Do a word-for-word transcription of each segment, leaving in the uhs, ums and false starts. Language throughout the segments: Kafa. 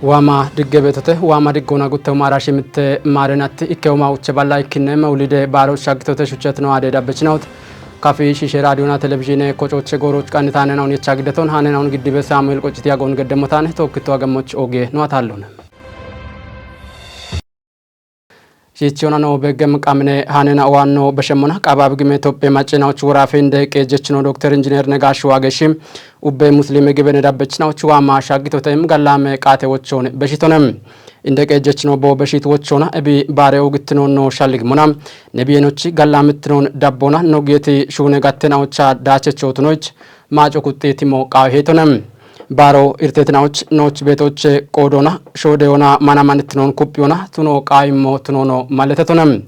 Waama digge beetote, waama diggoona gutte umaara shimitte maarenatti ikke uma uche balla ikkinne mewulide baaro shaggitote shuchetino ade dabbechinawut. Kafi shishe raadiyona televizhiine kocoche gooroch qannitaanena un yecha giddeton haanena un giddibe Saamu'eel Qocciti agoon geddemotaane tookkitto agammoch oge no ataalloon. Shiichiyona no beggem qamine haanena owaanno beshemmona qabaab gime Tophphiye maccinawoch woraafe inde qeejjechino Dokter Injineer Negaash Waageshi ubbe Musliime gibene dabbechinawoch waama shaggitote im gallaame qaate wochoon beshitone. Inde qeejjechino boo beshiit wochoona ebi baare oogitinoon no shalligimona. Nebiyenochi gallaamittinoon dabboona no giyeti shuune gattenawocha daachechootinoyich maaco kuxxi timo qaawe heetone. Baaro irtetinawoch nooch beetoche qoodona, shoodeyona, manamanittinoon kuphiyona, tuno qaayimmo tunoono malletetone.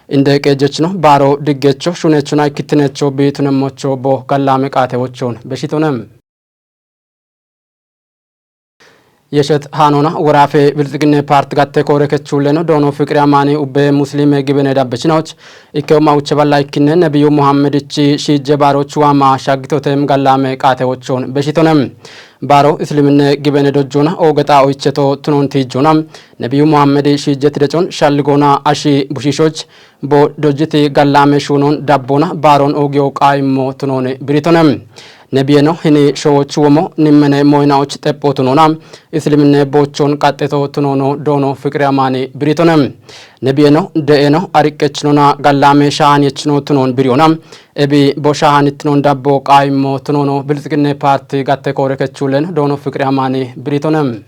Inde qeejjechino baaro diggecho, shuneechona ikkittinecho biitunemmocho bo gallaame qaate wochoon beshitone. Yeshet haanona woraafe Bilxiginne Paart gatte koore kechuulleno doono Fiqiri Amaani ubbe Musliime gibene dabbechinawoch ikke uma uche balla ikkinne Nebiyu Muhammedichi shiijje baaroch waama shaggitote im gallaame qaate wochoon beshitone. Baaro Isliminne gibene dojjoona ooge xaa oyicheto tunoon tiijjoona. Nebiyu Muhammedi shiijjeti decon shalligoona ashi bushiishoch bo dojjiti gallaame shuunoon dabboona baaroon oogiyo qaayimmo tunoon biritone. Nebiyeno hini showochu womo nimmene moyinawoch xepho tunoona. Isliminne boochoon qaxxeto tunoono doono Fiqiri Amaani biritone. Nebiyeno de'eno ariqqechinona gallaame shaahanyechino tunoon biriyona. Ebi bo shaahanittinoon dabbo qaayimmo tunoono Bilxiginne Paarti gatte koore kechuullen doono Fiqiri Amaani biritone.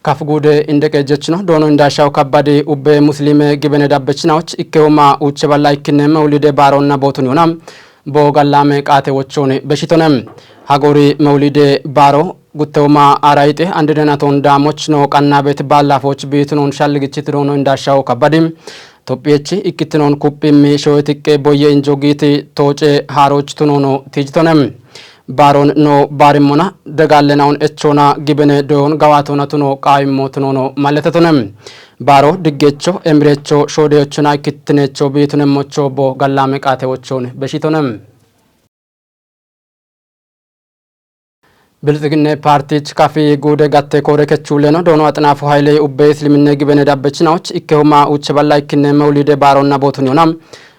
Kaf guude inde qeejjechino doono Indaashaw Kabbadi ubbe Musliime gibene dabbechinawoch ikke uma uche balla ikkinne mewulide baaronna bootun yona bo gallaame qaate wochoon beshitone. Hagoori mewulide baaro gutte uma aarayxe andidenaton daamoch no qannaabet baallaafoch biitunoon shalligichit doono Indaashaw Kabbadi Tophphiyechi ikkittinoon kuphimmi showe tiqqe boyye injo giiti tooce haarooch tunoono tiijitone. Baaroon no baarimmona degaallenawon echoona gibene doyoon gawaatoona tuno qaayimmo tunoono malletetone. Baaro diggecho, emirecho, shoodeyochona ikkittinecho biitunemmocho bo gallaame qaate wochoon beshitone. Bilxiginne Paartiich kafi guude gatte koore kechuulleno doono Axinaafu Hayile ubbe Isliminne gibene dabbechinawoch ikke huma uche balla ikkinne mewulide baaronna bootun yona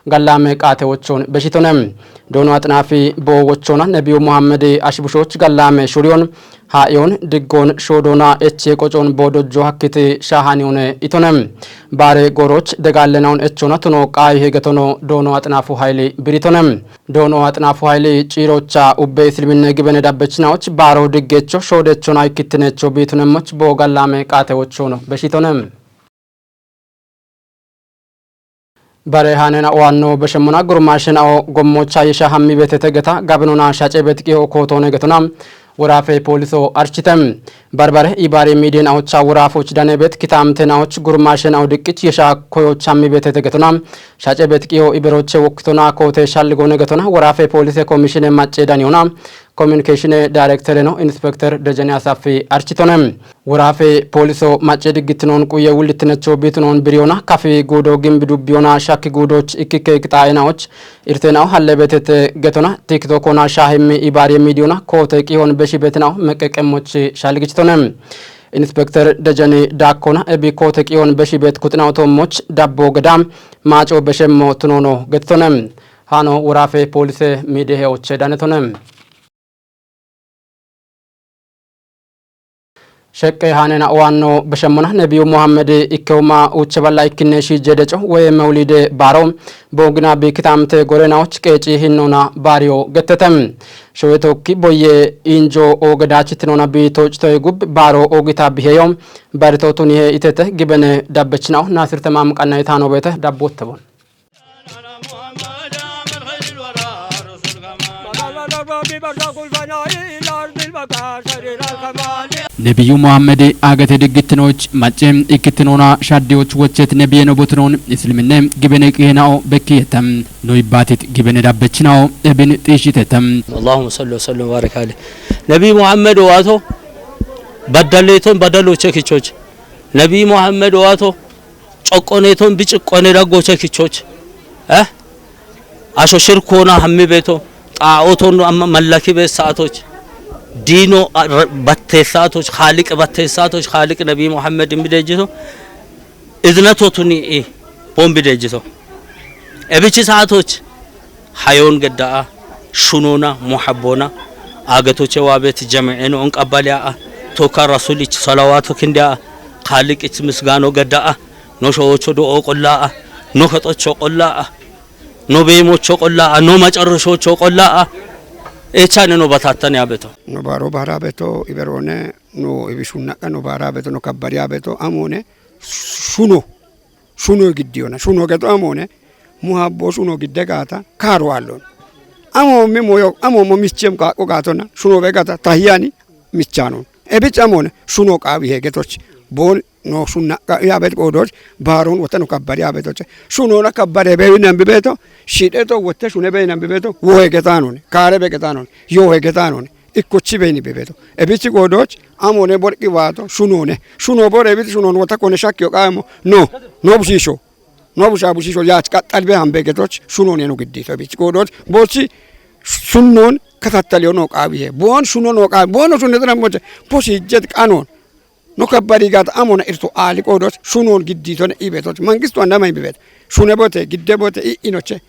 gallaame qaate wochoon beshitone. Doono Axinaafi boo wochoona Nebiyu Muhammedi ashibushoch gallaame shuriyon haa'iyon diggoon shoodoona eche qocoon boo dojjo hakkiti shaahaniyone itone. Baare gooroch degaallenawon echoona tuno qaayi hegetono doono Axinaafu Hayili biritone. Doono Axinaafu Hayili ciirocha ubbe Isliminne gibene dabbechinawoch baaro diggecho shoodechona ikkittinecho biitunemmoch boo gallaame qaate wochoon beshitone. Bare haanena owaanno beshemmona gurmaashenao gommocha yesha hammi betete geta gabinona shace betiqiyo kootoone getona woraafe pooliso archite. Barbare ibaari miidenawocha woraafoch dane bet kitaamtenawoch gurmaashenao diqqich yesha koyoch hammi betete getona shace betiqiyo iberoche wokkitona koote shalligoone getona woraafe poolise komishine macce daniyona kominikeeshine daayirektereno Inspekter Dejene Asafi architone. Woraafe pooliso macce diggittinoon quye wullittinecho biitunoon biriyona kafi guudo gimbi dubbiyona shakki guudoch ikkikke qixaa'enawoch irtenawo halle betete getona TikTokona shaahimmi ibaariye miidiyona koote qiyon beshi betinawo meqqeqqemmoch shalligichitone. Inspekter Dejene daakkona ebi koote qiyon beshi bet kuxinawo toommoch dabbo geda maaco beshemmo tunoono getitone. Haano woraafe poolise miidiye he'oche danetone. Sheqqe haanena owaanno beshemmona Nebiyu Muhammedi ikke huma uche balla ikkinne shiije deco woye mewulide baaro boogina bi kitaamte gorenawoch qeeci hinnoona baariyo gettete. Showe tokki boyye injo ooge daachitinoona bi toocitoy gub baaro oogita biheyo barito tunihe itete gibene dabbechinawo Naasir Temaam qanna itaano beete dabbotte bon. Nebiyu Muhammedi agate diggittinoch macce ikkittinona shaddiyoch wochet nebiyeno botinoon Isliminne gibene qihenao bekkiyetam. No ibbaatit gibene dabbechinao ebin xiishitetam. Allahumma salli wa sallim wa barik alayh. Nebi Muhammad waato baddaleeton badaloche kichoch. Nebi Muhammad waato coqqoneeton bi ciqqone daggoche kichoch. Eh? Asho shirkoona hammi beeto, xaa'ooton amma mallaki bee sa'atoch. Diino, a, r-, batteessaatoch, Khaaliq batteessaatoch, Khaaliq Nebi Muhammed in bideejjito, iznatotuni i bon bideejjito. Ebichi saatoch, hayon gedda'a, shunona, muhabbona, agetoche waabet jami'en on qabbaliya'a, toka Rasulich salawato kindiya'a, Khaaliqich misgaano gedda'a, no showocho do'o qolla'a, no kexocho qolla'a, no beemocho qolla'a, no macarroshocho qolla'a, echane no batattane abeto. No baaro baara abeto, iberone, no ibishunnaqa no baara abeto, no kabbariya abeto, amone, shuno, shuno giddiyona, shuno geto amone, muhabbo shuno gidde gaata, kaaro allon. Amo mi moyo, amo mo micchem qaaqo gaatona, shuno be gata, tahiyani, michchanon. Ebich amone, shuno qaawi he getoch, bon, no shunnaqa, ya bet qoodoch, baaron wotta no kabbari ya betoche. Shunona kabbare be nan bibeto, shideto wotte shune be nan bibeto, wo he getanone, kaare be getanone, yo he getanone, ikkochi be ni bibeto. Ebich qoodoch, amone borqi waato, shunone. Shuno bore bit shunon wotta kone shakki yo qaamo, no, no bushisho. No busha bushisho yaach qaxxal be hambe getoch, shunone no giddito. Ebich qoodoch, bochi, sunnon, katattaliyo no qaawi he. Bon shuno no qaawi, bon shuno tana moche, bochi jet qanon. No kabbari gaata amona irto aali qoodoch shunon gidditone iibetoch. Mangistu andama iibibet. Shune bote, gidde bote, i inoche.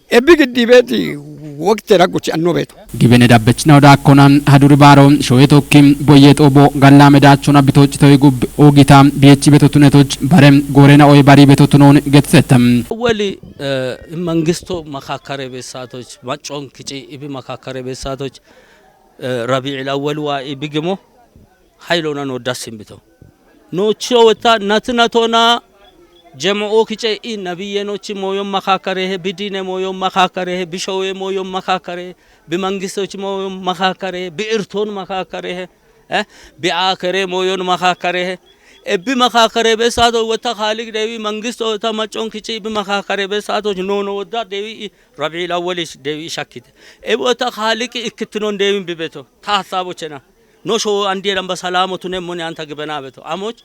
Ebbi giddi beeti wokte raggochi anno beeto. Gibene dabbechina odaakkona haduri baaro shoye tokki boyye xoobo gallaame daachona bitochitoy gub oogita biyechi betotunetoch bare goorena oy bari betotunon getsetem. Wali, eh, mangisto makakkare bessaatoch, maccon kici ibi makakkare bessaatoch, eh, Rabi'il Awwal waa ibi gimo, haylona no dassin bito. No chiyo wetta natnatona jema'o kice i nabiyenochi moyon makakare he, bi dine moyon makakare he, bi showe moyon makakare he, bi mangistochi moyon makakare he, bi irton makakare he, eh, bi akere moyon makakare he. E bi makakare be saato wetta Khaliq dewi mangisto wetta maccon kici bi makakare be saato nono wodda dewi i Rabi'il Awwalish dewi i shakkite. E wetta Khaliq ikkittinon dewi bibeto. Ta hasabo chena. No showo andiye damba salamo tunemmo ne anta gibena beto. Amoch,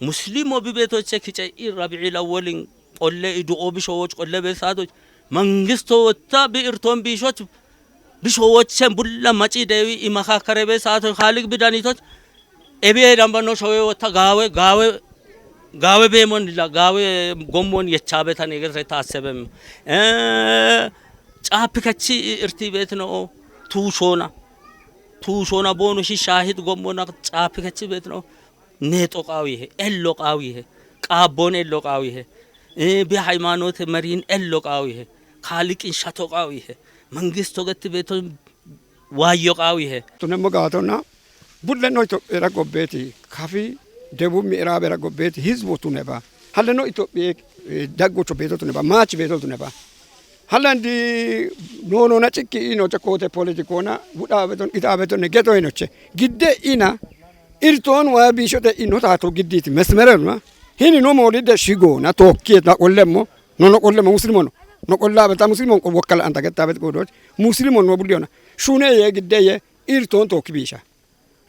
Muslimo bi beto che kice i Rabi'il Awwalin qolle i du'o bi showoch qolle be saatoch. Mangisto wotta bi irton bi shoch, bi showoch chen bulla maci dewi i makakare be saatoch Khaliq bi danitoch. Ebi damba no showe wotta gaawe, gaawe, gaawe beemon la, gaawe gommon yechabe tan eger taasebem. Eh, caapikachi irti beetno tuushona. Tuushona boonu shi shaahid gommona caapikachi beetno. Neexo qaawihe, ello qaawihe, qaabbon ello qaawihe, eh, bi haymaanote mariin ello qaawihe, Kaaliqin shato qaawihe, mangisto getti beeto waayyo qaawihe. Tunemmo gaatonna, bulle no Itophiya gobbeeti, kafi Debub Mi'raabera gobbeeti, hizbo tuneba. Halle no Itophiya, eh, daggocho beeto tuneba, maachi beeto tuneba. Halandi nono na cikki ino ce kote politiko na, buda beton, ita beton ne geto ino ce. Gidde ina, irton wa bishote ino tato gidditi, mesmere na. Hini no moli de shigo na tokki na qollemo, no no qollemo muslimo no. No qolla beta muslimo ko wokkal anta getta bet ko doj. Muslimo no buliona. Shune ye gidde ye, irton tokki bisha.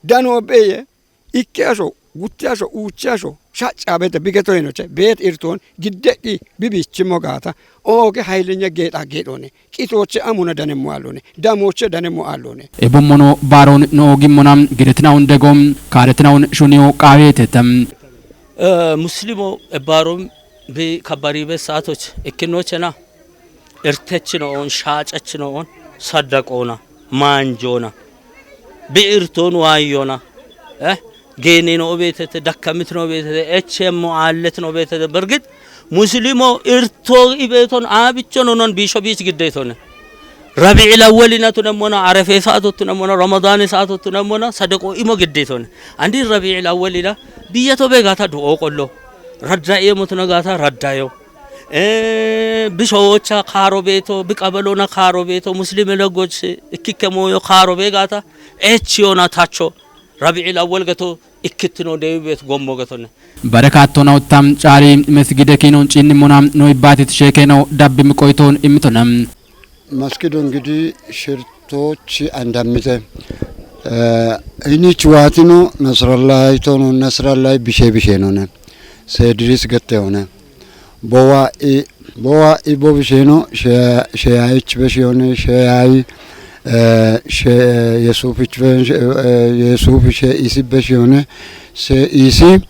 Dano beye, ikke asho, gutte asho, uuche asho, shacca beete bigetoyinoche, beet irton, giddeqi, bibichimmo gaata, ooge hayilenya geexa geedhone, qitooche amuna danemmo aallone, damooche danemmo aallone. Ebommono baaron no gimmona, giretinawun degom, kaaretinawun shuniyo qaaweetete. Eh, Muslimo e baaron bi kabbaribe saatoch ikkinochena, irtechinoon, shaacechinoon, saddaqoona, maanjoona, bi'irtoon waayyoona, eh, geenino beetete, dakkamitino beetete, echemmo aalletino beetete. Bergit Muslimo irto ibeeton aabichono non biisho biich giddeetone. Rabi'il Awwalina tunemmona, Arefe saato tunemmona, Ramadani saato tunemmona, sadaqo imo giddeetone. Andi Rabi'il Awwalina biyeto beegata du'o qollo. Radda imo tuna gaata raddayo. Eh, bishowocha kaaro beeto, bi qabelona kaaro beeto, Muslime leggoch ikkikke mooyo kaaro beegata, echiyona tacho, Rabi'il Awwal geto, ikkittino deewi beet gommo getone. Barekaatona uttam caari mesigide kiino ciinnimona no ibbaatit sheekeno dabbi miqoytoon immitona. Masgidu እንግዲህ ሽርቶች አንዳምጠ፣ እ፣ ይህንች ዋቲኖ ነስረላይ ቶኖ ነስረላይ ብሼ ብሼ ኖነ ሴድሪስ ገተ ሆነ ቦዋ ኢ-፣ ቦዋ ኢቦ ብሼኖ ሸ-፣ ሸያይች በሽ ሆነ ሸያይ Ee, she, Yesuufichi be, she, ee, Yesuufi she isi be she yone, she isi,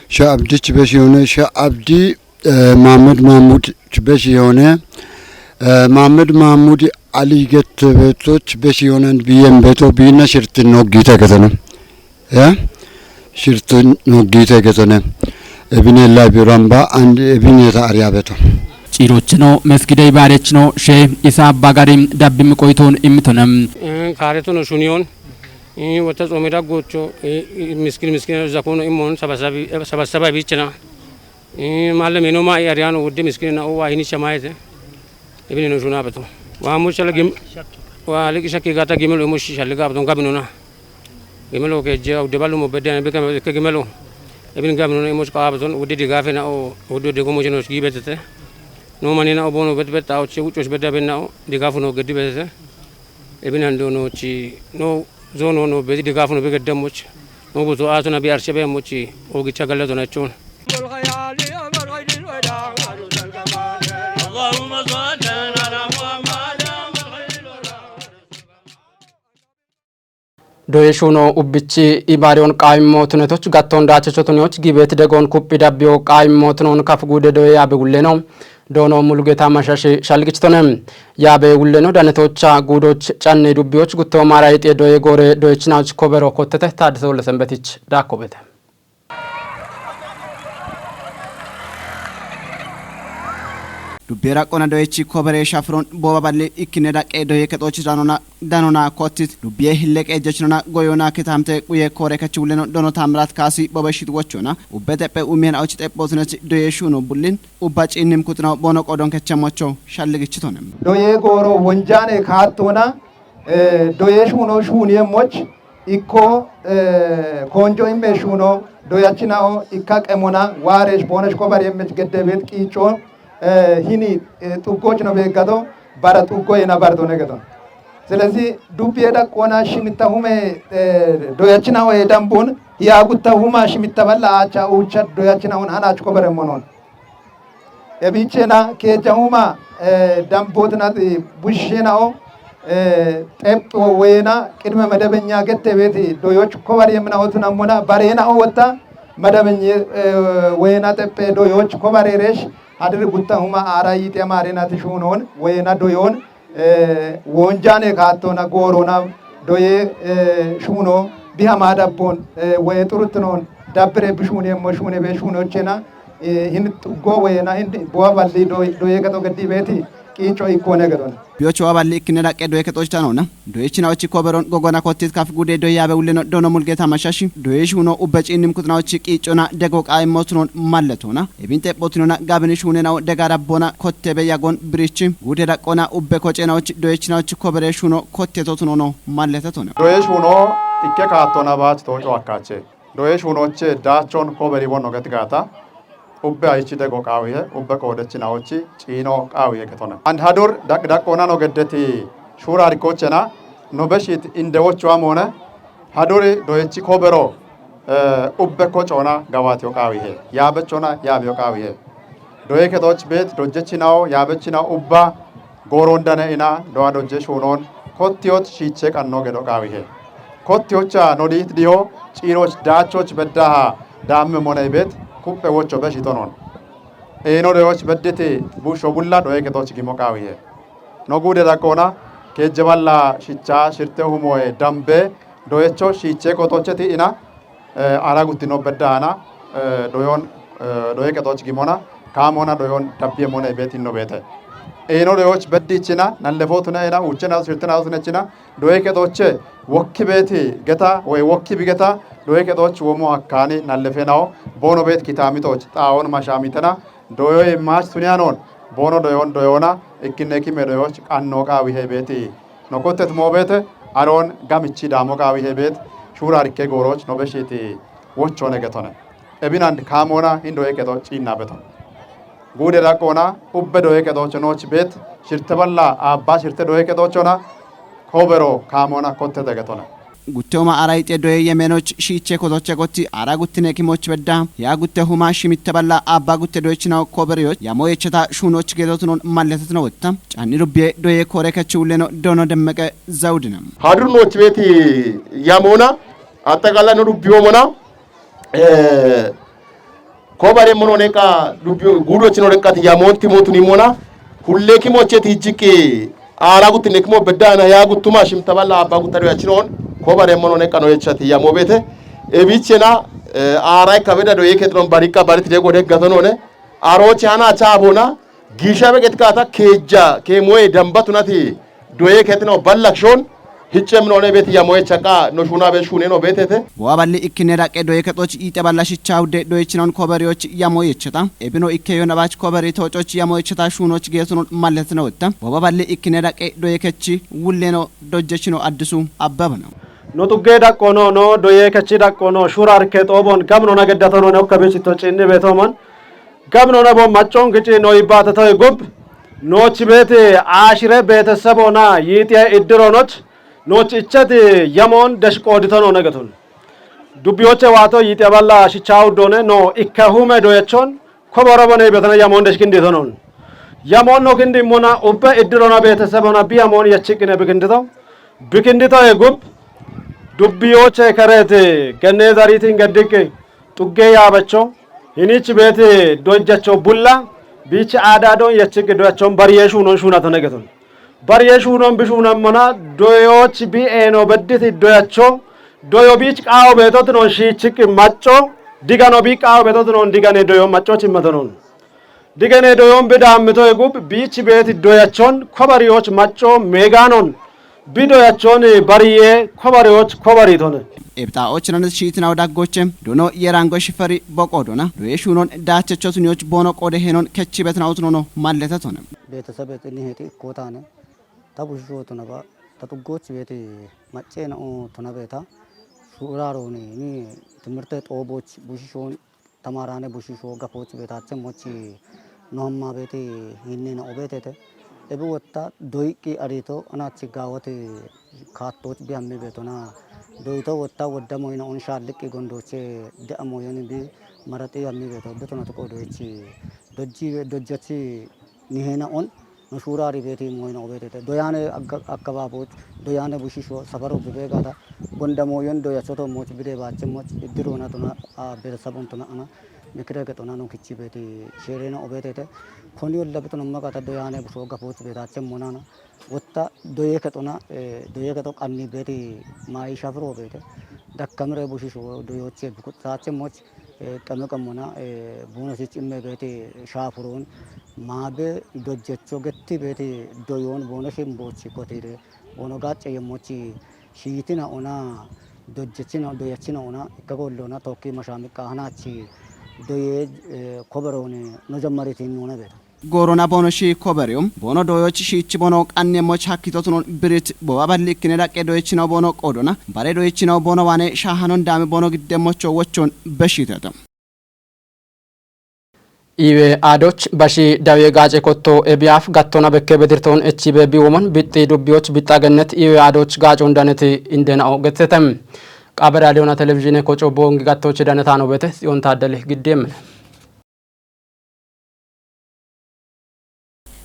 she Abdichi be she yone, she Abdi, ee, Mahammad Mahmud chi be she yone, ee, Mahammad Mahmud Ali gette beto chi be she yone, biyen beto, bina shirtin no gita ketene. Ya? Shirtu no gite getone. Ebine la biramba and ebine ta ariya beto. Cirochino mesgide ibarechino she isa bagari dabbim qoyton imitonem. Ee, kaaretuno shuniyon. Ee, wata tsomida gocho. Ee, miskin miskin zakono imon sabasabi, sabasaba bichina. Ee, malle meno ma ariyano wudde miskin na o wa hini shamayete. Ebine no shuna beto. Wa mo shala gim-, wa liki shakki gata gimelo mo shalli ga beto gabinona. Gimelo ke je, de balu mo bedde, be ke gimelo. Ebin gabinona mo ka beto, wudde digafe na o, wudde de gomo jeno gi betete. No mani na o bono bet bet ta o che, ucho bedde ben na o, digafu no geddi betete. Ebin ando no chi, no zono no be digafu no be gedde moch. No buzo ato na bi arshe be mochi, o gicha galla to na chon. Doye shuno ubbichi ibaariyon qaayimmo tunetoch gatton daachocho tuniyoch gibeet degon kuphi dabbiyo qaayimmo tunon kaf guude doye yaabe gulleno doono Mulugeta Mashashi shalgichitone. Yaabe gulleno danetocha guudoch canne dubbiyoch gutto maara yixe doye goore doyechinawch kobero kottete. Taaddese Wolle Sembetich daakkobete. Dubbiye raqqona doyechi kobere shafiron booba balli ikkine daqqe doye kexochi danona, danona kottit dubbiye hille qeejjechinona goyona kitamte quye koore kechi wulleno dono Taamiraat Kaasi bobeshit wochona ubbe tepphe umiyen awchi xepphotinech doye shuuno bullin ubba ciinnim kuxinaw boono qoodon kechemmocho shalligichitone. Doye gooro wonjaane kaattona, ee, doye shuuno shuuniyemmoch ikko, ee, konjo imme shuuno doyachinao ikka qemona waaresh boonesh kobar yemmech gedde beet qiicco, ee, hini, ee, xuggoch no beeggado bara xuggo yena bardone gedon. Selezi dubbiye daqqona shimitta hume, ee, doyachinao ye dambun hiya gutta huma shimitta balla aacha uucha doyachinaon hanach kobar yemmonon. Ebichena keejahuma, ee, dambotinat bushshenao, ee, xeppho weyena qidme medebenya gette beeti doyoch kobar yemminao tunammona barenao wotta medebenye, ee, weyena xepphe doyoch kobareresh hadir gutta huma aara yixe maarenati shuunon weyena doyon, ee, wonjaane kaattona goorona doye, ee, shuuno biha maadabbon, ee, woye xuruttinon dabbire bishuuniyemmo shuune be shuunochena, ee, hin xuggo woyena hin bowa balli doy-, doye kexo geddi beeti qiicco ikkone gedona. Biyocho wa balli ikkine daqqe doye kexoch tanona. Doyechinaochi koberon gogona kottit kaf gude doye yaabe wulleno doono Mulgeta Mashashi. Doye shuuno ubbe ciinnim kuxinaochi qiiccona dego qaayimmo tunon malletona. Ebin xepphotinona gabini shuunenao dega dabbona kottebe yagon birichi guude daqqona ubbe kocenaoch doyechinaoch kobere shuuno kotteto tunono malletetone. Doye shuuno ikke kaattona baach tooco akkaache. Doye shuunoche daachon koberi wonno get gaata. Ubbe ayichi dego qaawihe, ubbe qoodechinaochi ciino qaawihe getona. And hadur daq-, daqqonano geddeti shuura rikkochena no beshit indewochu amone. Haduri doyechi kobero, ee, ubbe kocoona gawaatiyo qaawihe, yaabechona yaabiyo qaawihe. Doye kexoch beet dojjechinao yaabechinao ubba gooron dane ina dowa dojje shuunon kottiyot shiiche qanno gedo qaawihe. Kottiyocha no diit diyo ciinoch daachoch beddaha daamme money beet kuphe wocho beshitonon. Eeno doyoch bedditi busho bulla doye kexoch gimo qaawihe. No guude daqqona keejje balla shicha shirte humoye dambe doyecho shiiche kotocheti ina, ee, ara guttino beddahana, ee, doyon, ee, doye kexoch gimona, kaamona doyon dabbiye money beetinno beete. Eeno doyoch beddichina, nallefotuna ina, uuchena shirtena tunechina, doye kexoche wokki beeti geta, woy wokki bi geta, doye kexoch womo akkaani nallefenao, boono beet kitaamitoch, xaawon mashaamitena, doyoy maach tuniyanon, boono doyon doyona, ikkinne kime doyoch qanno qaawihe beeti. No kottet moo beete, aron gamichi daamo qaawihe beet, shuura rikke gooroch no beshiti wochone getone. Ebinan kaamona hin doye kexo ciinna beton. Guude daqqona, ubbe doye kexocho nooch beet, shirte balla, aabba shirte doye kexochona, kobero kaamona kottete getone. Gutte huma ara yite doye yemenoch shiche kotoche gotti ara guttine kimoch bedda. Ya gutte huma shimitte balla abba gutte doyechinaw koberiyoch yamo yecheta shunoch gedotunon malletet no wetta. Canni rubbiye doye kore kachi ulleno dono demmeke zawdina. Hadru noch beti yamona, atta galla no rubbiyo mona. Eh, Kobare mono neka dubbi gudo chino rekati ya monti motu ni mona. Hulle kimo cheti jiki ara guti ne kimo bedana ya gutuma shim taballa abba gutado ya chinon. Kobare mono neka no yechati ya mobete. Ebichena, eh, ara kabeda do yeke tron barika bariti de gode gatonone. Aro chana chabona. Gisha beget kata keja ke moe dambatunati. Doye ketino ballakshon. Hiccem none beti ya moe chaka no shuna be shune no betete. Bowa balli ikkine daqqe doye kexoch yite balla shicha wudde doyechinon koberiyoch yamo yecheta. Ebino ikke yonabach koberi tococh yamo yecheta shunoch geesunon malletino wetta. Bowa balli ikkine daqqe doye kechi wulleno dojjechino addisu abbabana. No tugge daqqono, no doye kechi daqqono, shurar ke xobon gamno na geddatono ne okkabichi to cinni betoman. Gamno na bo maccon gici no ibbata toy gub. No chibeti ashire betesebona yitiya iddironoch. Noch ichchati yamon desh qooditono negetun. Dubbiyoche waato yiite balla shichchawu done no ikka hume doyachon koboro bone betana yamon desh kinditonon. Yamon no kindi mona ubbe iddirona betesebona bi yamon yachikine bikindito. Bikindito e gub dubbiyoche karete genne zaritin gaddike xugge yaabacho hinichi beti dojjacho bulla bichi aadadon yachiki doyachon bariye shunon shunato negeton. Bariye shunon bi shunan mana doyoch bi eno bedditi doyacho doyo bich qaawo betot non shichiki macco digano bi qaawo betot non digane doyo macco chimmatonon. Digane doyon bi dammito egub bich beti doyachon kobariyoch macco meganon bi doyachon bariye kobariyoch kobaritone. Ebta ochnanes shiitinaw daggoche dono yerango shiferi boqo dona doye shunon daachechotuniyoch bono qode henon kechi betnawtnono malletetone. ቤተሰብ እኒሄቲ እኮ ታነ፣ ta bushisho tunaba, ta xuggooch beeti maccee na'o tunabeeta, shu'uraarooni ni timirte xooboch bushishoon, tamaraane bushisho gafooch beetaache mochi nohamma beeti hinne na'o beetete. Ebi wotta doyiqqi ariito anaachi gaawate kaattooch bi hammi beetona. Doyito wotta wodda moyina on shaalliqqi gondooche de'a moyoni bi maraxi hammi beeto. Bi tunatu qoodoyichi dojji, dojjachi niheena on no shuuraari beeti moyina obeetete. Doyaane agga-, akkabaaboch, doyaane bushisho safaro bibeegaata. Gonda moyon doyachoto moch bide baache moch iddirona tona, a, beetesabon tona ana. Mikire kexona no kichi beeti sheerena obeetete. Koni olla bitono magata doyaane busho gafoch beetaache monana. Wotta doye kexona, e, doye kexo qanni beeti maayi shafiro beete. Dakkamire bushisho doyoche bikuxaache moch, e, qame qamona, e, buuno sich imme beeti shaafuroon maabe dojjecho getti beeti doyoon buuno shimbochi kotire buuno gaacce yemmochi shiitina ona dojjechina doyachina ona ikka gollona tokki mashaamiqqa hanachi doye, e, koberooni no jammaritin nuna beeta. Goorona boono shii koberiyo, boono doyoch shiichi boono qanne moch hakkitotunon birit bowa balli ikkine daqqe doyechinaw boono qoodona, bare doyechinaw boono waane shaahanon daame boono gidde mocho wochon beshitete. Iwe aadoch bashi dawiye gaace kotto ebiyaaf gattona bekke bedirton echibe biwomon bixxi dubbiyoch bixxa gennet iwe aadoch gaacon daneti indena'o gettetem. Qaabe raadiyona televizhine koco boongi gattoche danetaano bete Tsiyoon Taaddale giddeemmine.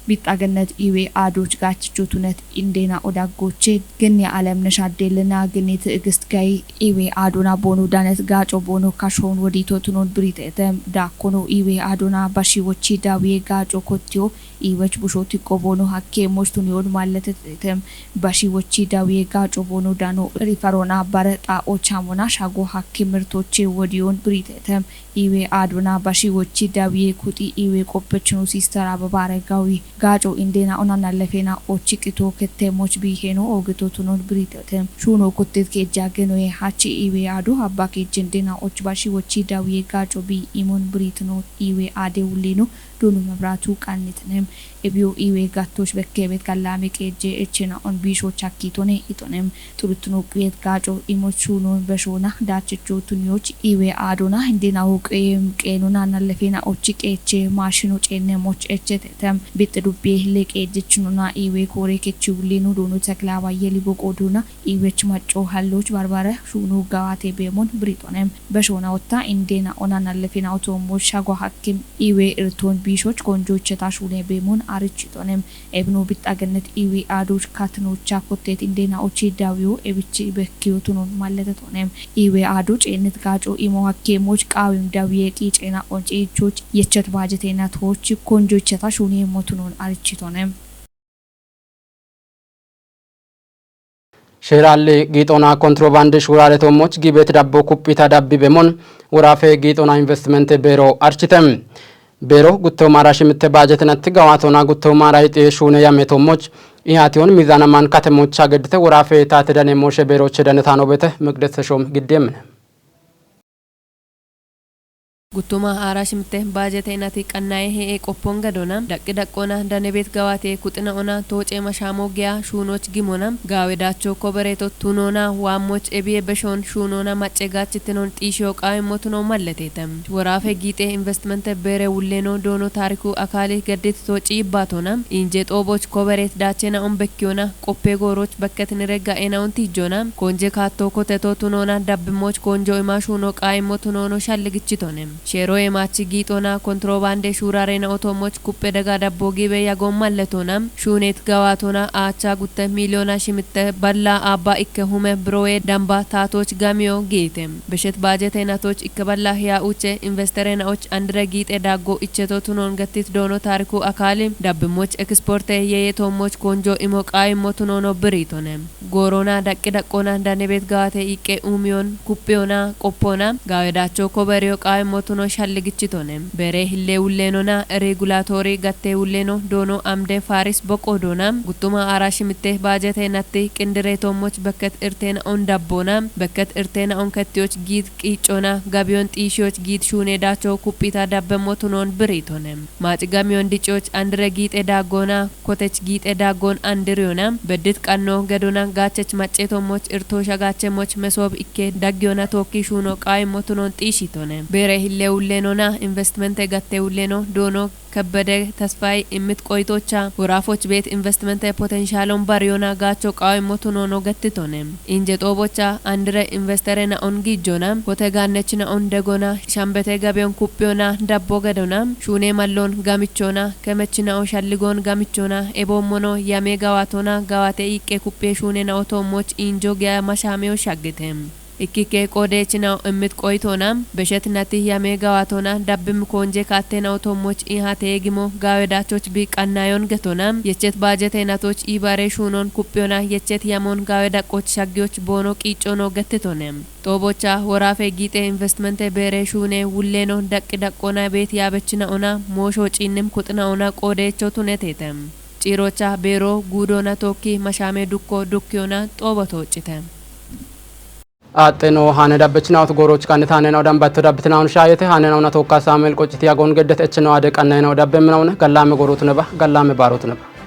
Bixxa gennet iwe aadoch gaachichotunet indena odaggoche genne Alemnesh Addelena genne Ti'igist Gay iwe aadona boono danet gaaco boono kashon woditotunon biritetem. Daakkono iwe aadona bashiwochi dawiye gaaco kottiyo iwech busho tiqqo boono hakke mochtuniyon malletetetem. Bashiwochi dawiye gaaco boono dano rifarona bare xa'o chamona shago hakke mirtoche wodiyon biritetem. Iwe aadona bashiwochi dawiye kuxi iwe qoppechino sister Ababa Aregawi gaaco indena ona nallefena ochi qito kette moch biheno oogitotunon biritetem. Shuno kuttet keejja genoye hachi iwe aado habba keejjendena och bashiwochi dawiye gaaco bi imon biritino iwe aade ulleno Donu Mabratu qannitinem. Ebiyo iwe gattosh bekkebet kallame qeje echena on bishoch akkitone itonem. Turuttunu qiyet gaco imoch shunon beshona dachicho tunyoch iwe adona indena uqem qenona nallefena ochi qeche mashino cenne moch echetetem. Bitte dubbe le qejechinona iwe kore kechi ullinu donu tekla baye libo qoduna iwech macco halloch barbare shunu gawate bemon britonem. Beshona otta indena ona nallefena otomo shago hakkim iwe irton bishoch konjocheta shune bemon arichitonem. Ebnu bixagennet iwe aduch katnocha kottet indena ochi dawiyo ebichi bekkiyo tunon malletetonem. Iwe aduch ennet gaco imo hakkemoch qawim dawiye qicena onci ichoch yechet bajetena toch konjocheta shune motunon arichitonem. Sheeraalli giixoona kontirobaandi shuuraale toommoch gibeet dabbo kuphita dabbi bemon woraafe giixoona investimente beero architem. Beero gutto maara shimitte baajetinatti gawaatoona gutto maara ixiye shuune yamme toommoch ihaatiyon mizaanaman katemocha geddite woraafe taate dane mooshe beeroche danetaano bete meqdete shoom giddeemine. Guttuma aara shimte baajete inati qannaye hee'e qoppon gadona daqqi daqqona danebet gawate kuxina ona tooce mashamo giya shuunoch gimona gaawe dacho kobereto tunona waammoch ebiye beshon shuunona macce gachitinon xiishiyo qaawimmo tuno malletete. Woraafe giixe investimente beere wulleno doono taariku akaali gaddit tooci yibbaatona inje xooboch koberet daachena on bekkiyona qoppe gooroch bekketinire ga'ena on tijjona konje kaatto koteto tunona dabbimmoch konjo ima shuuno qaayimmo tunoono shalligichitone. Sheero emachi giixona kontirobaande shuurarena otoommoch kuppe daga dabbo gibe yagoon malletona shuunet gawaatona aacha gutte miiliyona shimitte balla aabba ikke hume birowe damba taatoch gamiyo giite. Beshet baajete natoch ikke balla hiya uche investere naoch andire giixe daggo icheto tunon gattit doono taariku akaali dabbimmoch ekisporte yeye toommoch konjo imo qaayimmo tunoono biriitone. Goorona daqqi daqqona danebet gaate iqqe uumiyon kuppiyona qoppona gaawe dacho koberiyo qaayimmo tuno shalligichitone. Beere hille wullenona regulatori gatte wulleno doono amde faris boqqo doona guttuma aara shimitte baajete natti qindire toommoch bekket irtena on dabbona bekket irtena on kettiyoch giit qiiccona gabiyon xiishiyoch giit shuune dacho kuphita dabbemmo tunon biriitone. Maaci gamiyon diciyoch andire giixe daaggona kotech giixe daaggon andiriyona beddit qanno gedona gaachech macce toommoch irto shagachemoch mesoob ikke daggiyona tookki shuuno qaayimmo tunon xiishitone. Beere hille wullenona investimente gatte wulleno doono kebbede tesfay immit qoytocha woraafoch beet investimente potenshalon bariyona gaacho qaawimmo tunoono gattitone. Inje xoobocha andire investere na'on giijjona kote gaannech na'on degona shambete gabiyon kuphiyona dabbo gedona shuune mallon gamichona kemech na'o shalligon gamichona eboommono yame gawaatona gawaate iqqe kuphiye shuune na'o toommoch injo giya mashameyo shaggite. Ikkikke qoodech na'o immit qoytona beshet nati yame gawaatona dabbim konje kaatte na'o toommoch ihaate yegimo gaawe dachoch bi qannayon getona yechet baajete natoch ibare shuunon kuphiyona yechet yamon gaawe daqqoch shaggiyoch boono qiiccono gettitone. Xoobocha woraafe giixe investimente beere shuune wulleno daqqi daqqona beet yaabechina ona moosho ciinnim kuxina ona qoodecho tunetete. Ciirocha beero guudona tookki mashame dukko dukkiyona xoobo tooccite. Aaxxeno haane dabbechina ot gooroch qannit haanena odan batto dabbitina on shaayete haanena ona tookka Saamu'el qocciti yagoon geddet echino ade qannayena odabbe mina one gallaame goorut neba gallaame baarut neba.